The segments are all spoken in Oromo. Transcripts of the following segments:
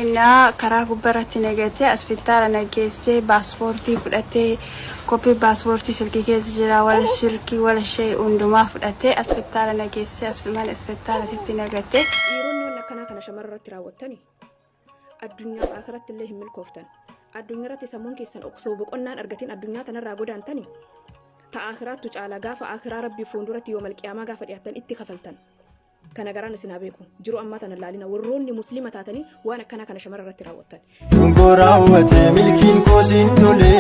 Innaa karaa gubbarratti na gatee asfitaala na geessee baaspoortii fudhatee koppii baaspoortii silkii keessa jira wala silkii wala shee hundumaa fudhatee asfitaala na geessee mana asfitaalatitti na gatee. Dhiironni wanna akkanaa kana shamarra irratti raawwattani addunyaaf akiratti illee hin milkooftan. Addunyaa irratti sammuun keessan osoo boqonnaan argatin addunyaa tanarraa godaantani ta akiraattu caala gaafa akiraa rabbii fuulduratti yoo malqiyaamaa gaafa dhiyaattan itti kafaltan. Kana garaan isin haa beeku. Jiruu ammaa tana laalina warroonni muslima taatanii waan akkanaa kana shamarra irratti raawwattan. Dhungoo raawwate milkiin koo siin tole.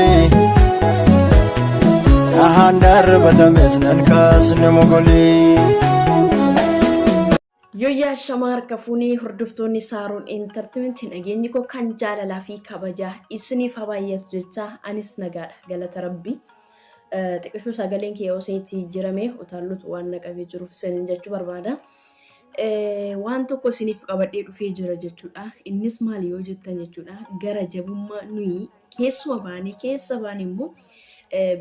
Dhahaan darbatames nan kaasne mogolee. Yoyyaa shamaa harka fuunee hordoftoonni Saaroon Entertainment nageenyi koo kan jaalalaa fi kabajaa isiniif haa baay'atu jechaa anis nagaadha galata rabbii. Xiqishuu sagaleen kee yoo isinitti jijjiirame utaallutu waan na qabee jiruuf isiniin jechuu barbaada. Waan tokko isiniif qabadhee dhufee jira jechuudha. Innis maali yoo jettan jechuudha. Gara jabummaa nuyi keessuma baanee keessa baane immoo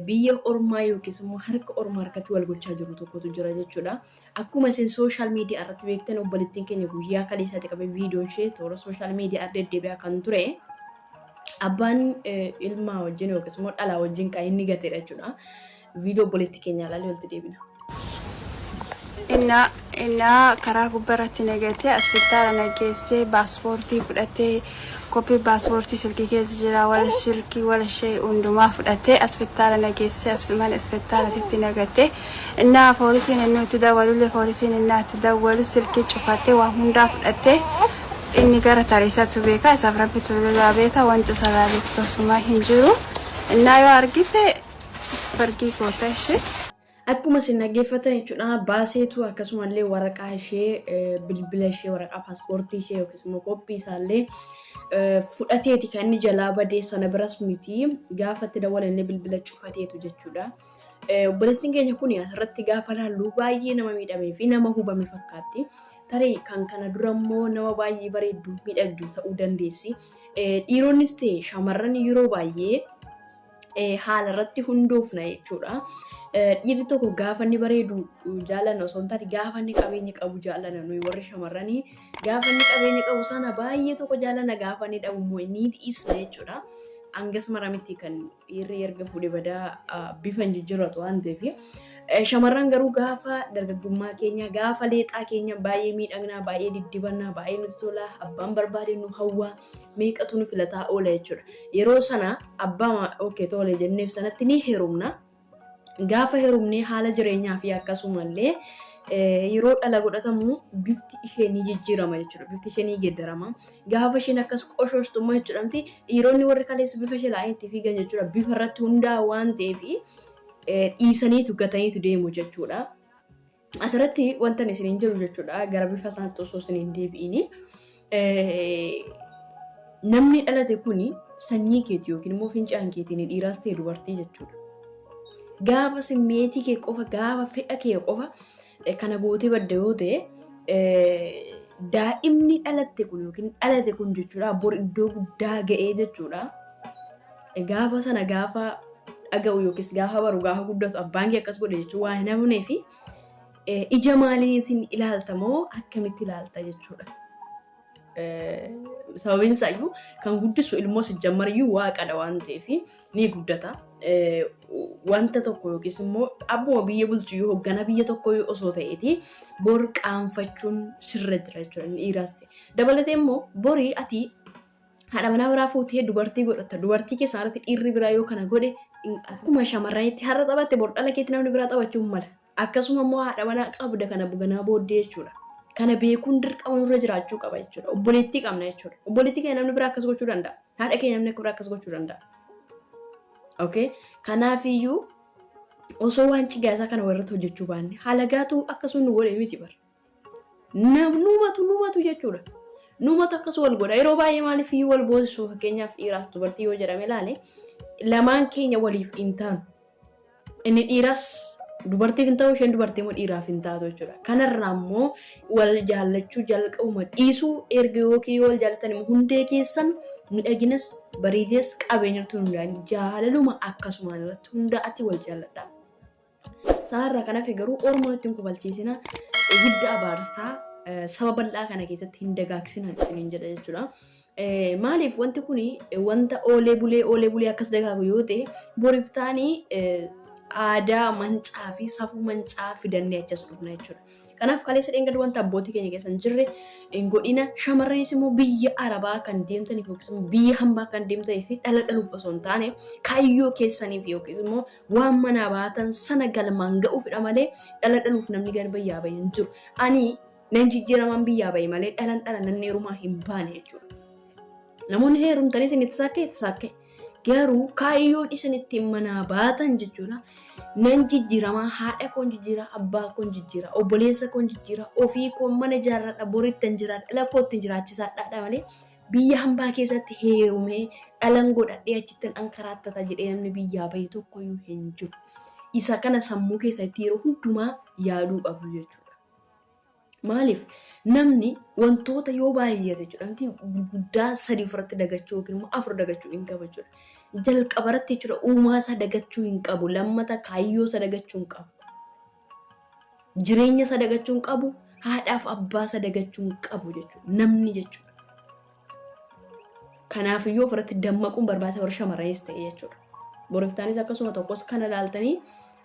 biyya ormaa yookiis immoo harka ormaa harkatti wal gochaa jiru tokkotu jira jechuudha. Akkuma isin sooshaal miidiyaa irratti beektan obboleettiin keenya guyyaa kaleessaatti qabee viidiyoon ishee toora sooshaal miidiyaa irra deddeebi'aa kan ture. Abbaan ilmaa wajjin yookiis immoo dhalaa wajjin kan inni gateedha jechuudha. Viidiyoo obboleettii keenyaa ilaalee walitti deebina. Innaa innaa karaa gubbarratti na gatee asfitaala na geessee baaspoortii fudhatee koppii baaspoortii silkii keessa jira wala silkii wala shee hundumaa fudhatee asfitaala na geessee mana asfitaalatitti na gatee innaa poolisiin inni itti dawwalullee poolisiin innaa itti dawwalu silkii cufatee waa hundaa fudhatee Inni gara tare isatu beeka isaaf rabbitu lolaa beeka wanti isarraa beeku tosumaa hin jiru innaa yoo argite fargii goota ishee. Akkuma isin dhaggeeffattan jechuudha baaseetu akkasumallee waraqaa ishee bilbila ishee waraqaa paaspoortii ishee yookiis immoo koppii isaallee fudhateeti kan inni jalaa badee sana biras miti gaafa itti dawwalanillee bilbila cufateetu jechuudha. Obboleettiin keenya kun asirratti gaafa laallu baay'ee nama miidhamee fi nama hubame fakkaatti. Tarii kan kana dura immoo nama baay'ee bareeddu miidhagdu ta'uu dandeessi. Dhiironnis ta'e shamarran yeroo baay'ee haala irratti hundoofna jechuudha. Dhiirri tokko gaafa inni bareedu jaallanna osoo hin taane gaafa inni qabeenya qabu jaallanna nuyi warri shamarranii gaafa inni qabeenya qabu sana baay'ee tokko jaallanna gaafa inni dhabu immoo ni dhiisna jechuudha. Hangas mara miti kan dhiirri erga fuudhe badaa bifa hin jijjiirratu waan ta'eef. Shamarran garuu gaafa dargaggummaa keenya gaafa leexaa keenya baay'ee miidhagnaa baay'ee diddibannaa baay'ee nutti tola abbaan barbaade nu hawwaa meeqatu nu filataa oola jechuudha. Yeroo sana abbaa okay tole jenneef sanatti ni heerumna. Gaafa heerumnee haala jireenyaa fi akkasumallee yeroo dhala godhatamu bifti ishee ni jijjiirama jechuudha. Bifti ishee ni geeddarama. Gaafa isheen akkas qoshoshtu immoo jechuudha miti dhiironni warri kaleessa bifa ishee ilaalanii itti fiigan jechuudha. Bifa irratti hundaa'aa waan ta'eef dhiisaniitu gataniitu deemu jechuudha. Asirratti wanta ani isiniin jedhu jechuudha gara bifa isaatti osoo isiniin deebi'ini. Namni dhalate kuni sanyii keeti yookiin immoo fincaan keetiin dhiiraas ta'e dubartii jechuudha. Gaafa simmeetii kee qofa gaafa fedha kee qofa kana gootee badda yoo ta'e daa'imni dhalatte kun yookiin dhalate kun jechuudha bor iddoo guddaa ga'ee jechuudha. Gaafa sana gaafa dhaga'u yookiis gaafa baru gaafa guddatu abbaan kee akkas godhe jechuun waan hin hafnee fi ija maaliitiin ilaalta moo akkamitti ilaalta jechuudha. Sababiin isaa iyyuu kan guddisu ilmoo sijjammariyyuu waaqadha waan ta'eef ni guddata. Wanta tokko yookiis immoo abbuma biyya bulchu iyyuu hoggana biyya tokko osoo ta'eeti bor qaanfachuun sirra jira jechuudha inni dhiiraas ta'e. Dabalatee immoo borii ati haadha manaa biraa fuutee dubartii godhatta. Dubartii keessaa irratti dhiirri biraa yoo kana godhe akkuma shamarranitti har'a taphatte bor dhala keetti namni biraa taphachuu hin mala. Akkasuma immoo haadha manaa qabda kana ganaa booddee jechuudha. Kana beekuun dirqama nurra jiraachuu qaba jechuudha. Obboleettii qabna jechuudha. Obboleettii keenya namni biraa akkas gochuu danda'a. Haadha keenya namni biraa akkas gochuu danda'a. Okay? Kanaafiyyuu osoo waan cigaasaa kana warratti hojjechuu baanne halagaatu akkasuma nu godhe miti bara. Numatu numatu jechuudha. Numatu akkas wal godha. Yeroo baay'ee maaliif iyyuu wal boosisu fakkeenyaaf dhiiraas dubartii yoo jedhame ilaale lamaan keenya waliif hin taanu. Inni dhiiraas dubartiif hin ta'u isheen dubartii immoo dhiiraaf hin taatu jechuudha. Kanarraa immoo wal jaallachuu jalqabuma dhiisuu erga yookiin yoo wal jaallatan immoo hundee keessan miidhaginas bareedinas qabeenya irratti hundaa'an jaalaluma akkasumaan irratti hundaa'atti wal jaalladha. Sanarraa kan hafe garuu Oromoo nutti hin kofalchiisina. Ibidda abaarsaa Saba bal'aa kana keessatti hin dagaagsinaan isiniin jedha jechuudha. Maaliif wanti kun wanta oolee bulee oolee bulee akkas dagaagu yoo ta'e boriif taanii aadaa mancaa fi safuu mancaa fidannee achas dhufna jechuudha. Kanaaf kaleessa dheengadda wanta abbootii keenya keessa hin jirre hin godhina. Shamarranis immoo biyya Arabaa kan deemtaniif yookiis immoo biyya hambaa kan deemtaniif fi dhala dhaluuf osoo hin taane kaayyoo keessaniif yookiis immoo waan manaa baatan sana galmaan ga'uufidha malee dhala dhaluuf namni gara biyyaa bahe hin jiru. Ani nan jijjiiramaan biyyaa bahe malee dhalan dhala nan heerumaa hin baane jechuudha. Namoonni heerumtanii isin itti saakkee itti saakkee. Garuu kaayyoon isin ittiin manaa baatan jechuudha. Nan jijjiiramaa haadha koon jijjiiraa abbaa koon jijjiiraa obboleessa koon jijjiiraa ofii koon mana ijaarradha borittan jiraadha dhala koo ittiin jiraachisaadha malee biyya hambaa keessatti heerumee dhalan godhadhee achittan ankaraattata jedhee namni biyyaa bahe tokkoyyuu hin jiru. Isa kana sammuu keessatti yeroo hundumaa yaaduu qabdu jechuudha. Maaliif namni wantoota yoo baay'ate jechuudha miti gurguddaa sadii ofirratti dagachuu yookiin immoo afur dagachuu hin qabu jechuudha. Jalqabarratti jechuudha uumaa isaa dagachuu hin qabu. Lammata kaayyoo isaa dagachuu hin qabu. Jireenya isaa dagachuu hin qabu. Haadhaaf abbaa isaa dagachuu hin qabu jechuudha. Namni jechuudha. Kanaafiyyuu ofirratti dammaquun barbaachisaa warra shamarranis ta'e jechuudha. Boriftaanis akkasuma tokkos kana ilaaltanii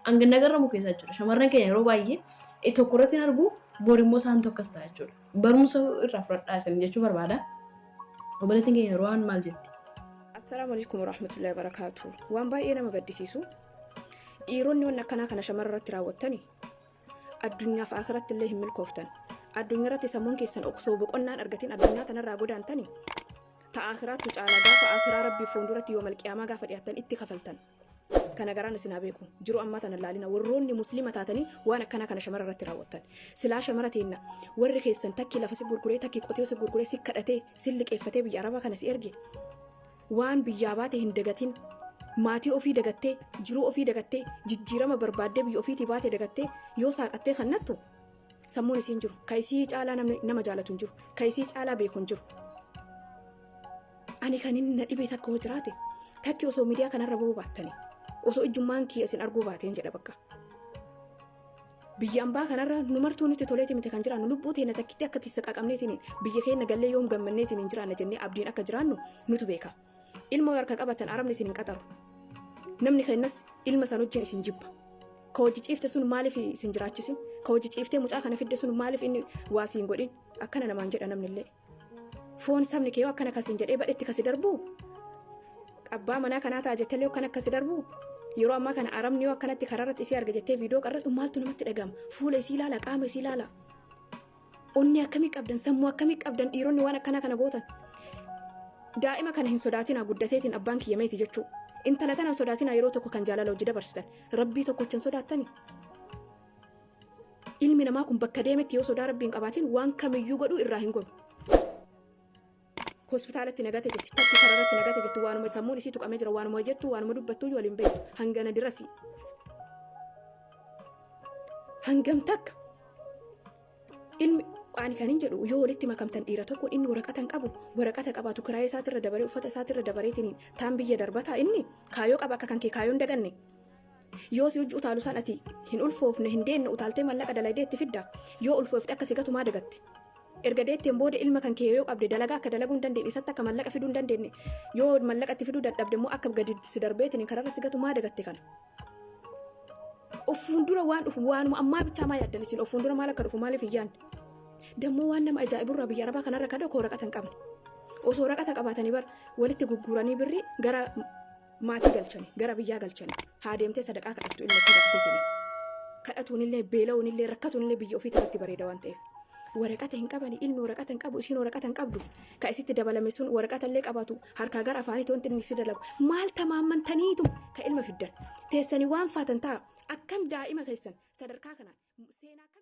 hanga nagarramu keessa jechuudha. Shamarran keenya yeroo baay'ee tokko irratti hin argu borimmoo isaan tokkos ta'a jechuudha. Barumsa irraa fudhadhaa isin jechuu barbaada. Obboleettiin keenya yeroo waan maal jetti? Assalaamu alaikum warahmatullahi wabarakaatu. Waan baay'ee nama gaddisiisu dhiironni waan akkanaa kana shamarra irratti raawwattani addunyaaf akhiratti illee hin milkooftan. Addunyaa irratti sammuun keessan osoo boqonnaan argatin addunyaa tanarraa godaantani ta akhiraattu caala gaafa akhiraa rabbii fuulduratti yoo malqiyaamaa gaafa dhiyaattan itti kafaltan. Kana garaan isin haa beeku. Jiru ammaa tana laalina warroonni musliima taatanii waan akkanaa kana shamara irratti raawwattan. Silaa shamara teenna warri keessan takki lafa si gurguree takki qotiyoo si gurguree si kadhatee si liqeeffatee biyya arabaa kana si erge. Waan biyyaa baate hin dagatin. Maatii ofii dagattee jiruu ofii dagattee jijjiirama barbaaddee biyya ofiitii baate dagattee yoo saaqattee kannattu sammuun isiin jiru. Ka isii caalaa namni nama jaalatu hin jiru. Ka isii caalaa beeku hin jiru. Ani kan inni na dhibee takka hoo jiraate takki osoo miidiyaa kanarra bahuu baattanii osoo ijjummaan kiyya isin arguu baateen jedha bakka. Biyya ambaa kanarra nu martuu nutti toleeti miti kan jiraannu lubbuu teenya takkitti akka tissa qaqamneetiin biyya keenya gallee yoom gammanneetiin hin jiraanna jennee abdiin akka jiraannu nutu beeka. Ilma yoo harka qabatan arabni isin hin qaxaru. Namni keenyas ilma san wajjin isin jibba. Ka hojii ciifte sun maaliif isin jiraachisin? Ka hojii ciiftee mucaa kana fidde sun maaliif inni waa siin godhin? Akkana namaan jedha namni illee. Foon sabni kee yoo akkana kasiin jedhee badhetti kasi darbu abbaa manaa kanaa ta'a jettee yoo akkana akkasi darbu yeroo ammaa kana arabni yoo akkanatti karaarratti isii arga jettee viidiyoo qarrattu maaltu namatti dhagama fuula isii ilaala qaama isii ilaala onnee akkamii qabdan sammuu akkamii qabdan dhiironni waan akkanaa kana gootan daa'ima kana hin sodaatinaa guddateetiin abbaan kiyya meeti jechuu intala tana hin sodaatinaa yeroo tokko kan jaalala hojii dabarsitan rabbii tokkocha hin sodaattanii. Ilmi namaa kun bakka deemetti yoo sodaa rabbii hin qabaatin waan kamiyyuu godhuu irraa hin goru. Hospitaalatti nagate jetti, takki kararratti nagate jetti, waanuma sammuun isii tuqamee jira, waanuma jettu, waanuma dubbattu waliin beektu. Hangana dirasii. Hangam takka ilmi ani kan hin jedhu yoo walitti makamtan dhiira tokko inni waraqata hin qabu waraqata qabaatu kiraayee isaatirra dabaree uffata isaatirra dabareetiin taan biyya darbataa inni kaayoo qaba akka kan kee kaayoo hin daganne. Yoo si hojii utaalu san ati hin ulfoofne hin deenne utaaltee mallaqa dalaydee itti fidda. Yoo ulfoofte akka si gatu maa dagatte. Erga deetteen booda ilma kan kee yoo qabde dalagaa akka dalaguu hin dandeenye isatti akka mallaqa fiduu hin dandeenye yoo mallaqa itti fiduu dadhabde immoo akka gadi si darbeetiin kararra si gatu maa dagatte kana. Of fuuldura waan dhufu waanuma ammaa bichaa maa yaaddan isin of fuuldura maal akka dhufu maaliif hin yaadne. Dammoo waan nama ajaa'iburraa biyya arabaa kanarra kadha koo waraqata hin qabne. Osoo waraqata qabaatanii bar walitti gugguuranii birrii gara maatii galchani gara biyyaa galchani haa deemtee sadaqaa kadhattu ilma isii dhabteetini kadhatuunillee beela'uunillee rakkatuunillee biyya ofii irratti bareeda waan ta'eef waraqata hin qabani ilmi waraqata hin qabu isiin waraqata hin qabdu ka isitti dabalame sun waraqata illee qabaatu harkaa gara afaaniitti wanti inni si dalagu maal tamaammantaniitu ka ilma fiddan teessanii waan faatan ta'a akkam daa'ima keessan sadarkaa kanaan seenaa akkam.